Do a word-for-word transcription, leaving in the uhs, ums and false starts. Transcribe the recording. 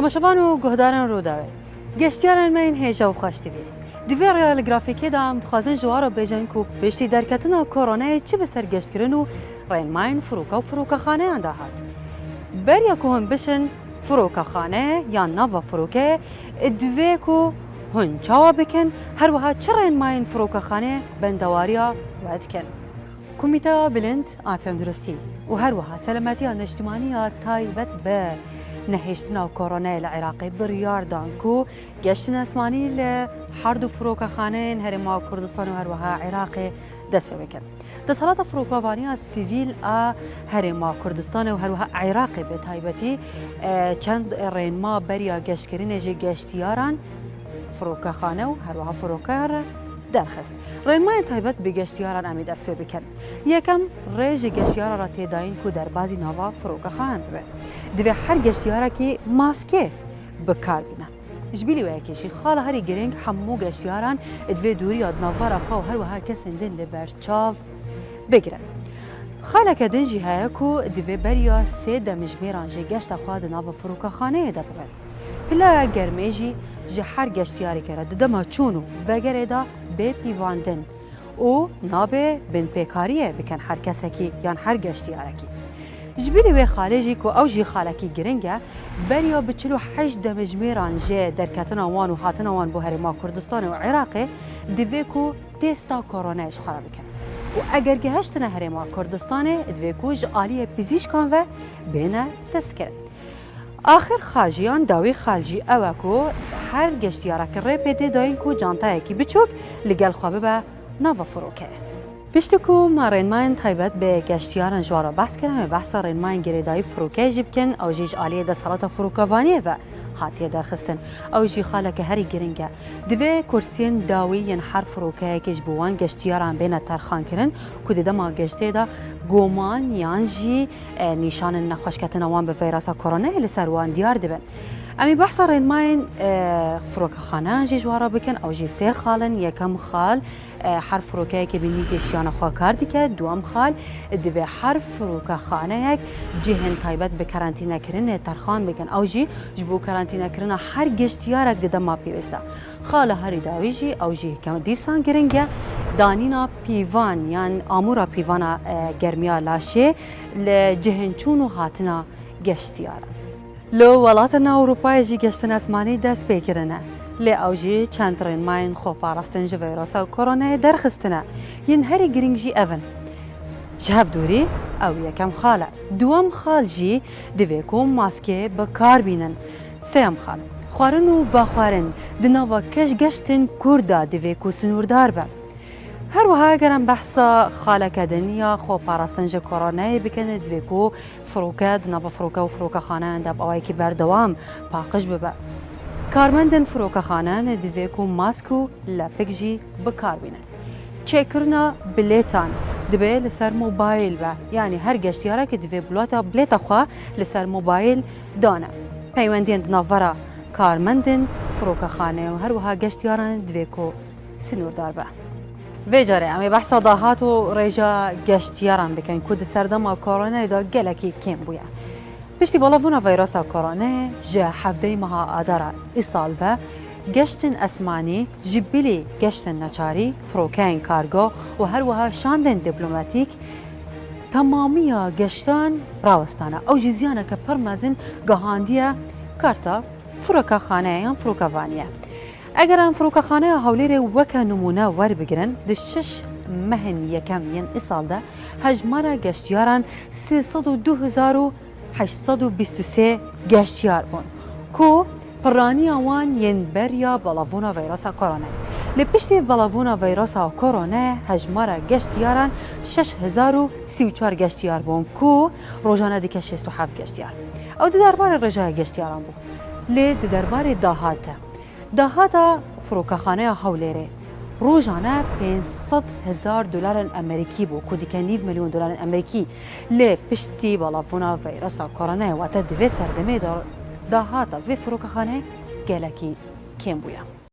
Temaşevan û guhdarên Rûdawê, geştiyarên me yên hêja û xweş tîvî. Di vê rêya li grafîkê de em dixwazin ji we re bêjin ku piştî derketina koronayê çi bi ser geştkirin û rênmayên firoka û firokaxaneyan de hat. Beriya ku hûn biçin firokaxaneyê yan nava firokeyê, divê ku hûn çawa bikin, her wiha çi rênmayên firokaxaneyê bendewariya we dikin. Komîteya Bilind a Tenduristî û her wiha Selametiya Niştimanî ya taybet bi nehêştina koronayê li Iraqê biryar dan ku geştin esmanî li her du firokaxaneyên Herêma Kurdistan û her wiha Iraqê dest pê bikin. Desthilata Firokavaniya Sivîl a Herêma Kurdistanê û her wiha Iraqê bi taybetî, e, çend rênma beriya geştkirinê ji geştiyaran, firokaxane û her wiha firokeyan re derxist. Rênmayên taybet bi geştiyaran em ê dest pê bikin. Yekem, rê ji geştiyaran re tê dayîn ku derbazî nava firokaxaneyan bibe. Divê her geştiyarekî maske bi kar bîne. Ji bilî wê yekê jî xala herî girîng, hemû geştiyaran divê dûriya di navbera xwe û her wiha kesên din li ber çav bigirin. Xaleke din jî heye ku divê beriya sê demjimêran ji geşta xwe di nava firokaxaneyê de bibin. Pileya germê jî ji her geştiyareke re di dema çûn û vegerê de bê pîvandin û nabe binpêkariyê bikin her kesekî yan her geştiyarekî. Ji bilî wê xalê jî ku ew jî xalekî giring e, beriya bi çil û heşt demjimêran ji derketina wan û hatina wan bo Herêma Kurdistanê û Iraqê divê ku testa koronayê ji xwe re bikin. Û eger gihiştine Herêma Kurdistanê, divê ku ji aliyê pizîşkan ve bêne testkirin. Axir xal jî yan dawî xal jî ew e ku her geştiyarek rê pê tê dayîn ku cantayekî biçûk li gel xwe bibe nava firokeyê. Piştî ku me rênmayên taybet bi geştiyaran ji wan re behs kirin, em ê behsa rênmayên girêdayî firokeyê jî bikin, ew jî ji aliyê desthilata firokavaniyê ve hatiye derxistin. Ew jî xaleke herî giring e. Divê kursiyên dawî yên her firokeyekê ji bo wan geştiyaran bêne terxankirin ku di dema geştê de goman yan jî, e, nîşanên nexweşketina wan bi veyrusa koronayê li ser wan diyar dibin. Em ê behsa rênmayên, e, firokaxaneyan jî ji wan re bikin. Ew jî sê xal in. Yekem xal, e, her firokeyekê bi nîvê şiyana xwe kar dike. Duwem xal, divê her firokaxaneyek cihên taybet bi karantînekirinê terxan bikin. Ew jî ji bo karantînekirina her geştiyarek di dema pêwîst de. Xala herî dawî jî, ew jî hikeme dîsan giring e, danîna pîvan yan amûra pîvana, e, germiya laşê li cihên çûn û hatina geştiyaran. Li welatên Ewropayê jî geştin esmanî dest pê kirine, lê ew jî çend rênmayên xweparastin ji veyrusa koronayê derxistine. Yên herî giring jî ev in. Ji hev dûrî, ew yekem xal e. Duwem xal jî divê ku maskê bi kar bînin. Sêyem xal, xwarin û vexwarin di nava keş geştin kûr de divê ku sinûrdar be. Her wiha eger em behsa xaleke din ya xweparastin ji koronayê bikin, divê ku firoke di nava firoke û firokaxaneyan de bi awayekî berdewam paqij bibe. Karmendên firokaxaneyan divê ku mask û lepik jî bi kar bînin. Çêkirina bilêtan divê li ser mobayîl be, yanî her geştiyarekî divê bilata, bilêta xwe li ser mobayîl dane. Peywendiyên di navbera karmendên firokaxaneyê û her wiha geştiyaran divê ku sinûrdar be. Vê carê em ê behsa dahat û rêja geştiyaran bikin ku di serdema koronayê de gelekî kêm bûye. Piştî belavbûna veyrusa koronayê ji hevdeyê meha Adara îsal ve geştên esmanî ji bilî geştên neçarî, firokeyên kargo û her wiha şandên dîplomatîk temamiya geştan rawestane. Ew jî ziyaneke pir mezin gihandiye karta firokaxaneyê yan firokavaniyê. Eger em firokaxaneya Hewlêrê weke nimûne werbigirin, di şeş mehên yekem yên îsal de hejmara geştiyaran sê sed û du hezar û heşt sed û bîst û sê geştiyar bûn, ku piraniya wan yên beriya belavbûna veyrusa koronayê. Lê piştî belavbûna veyrusa koronayê hejmara geştiyaran şeş hezar û sî û çar geştiyar bûn, ku rojane dike şêst û heft geştiyar. Ew di derbarê rêjaya geştiyaran bû. Lê di derbarê dahat de. Dahata firokaxaneya Hewlêrê rojane pênc sed hezar dolarên Amerîkî bû, ku dike nîv milyon dolarên Amerîkî. Lê piştî belavbûna veyrusa koronayê, wate di vê serdemê de dahata vê firokaxaneyê gelekî kêm bûye.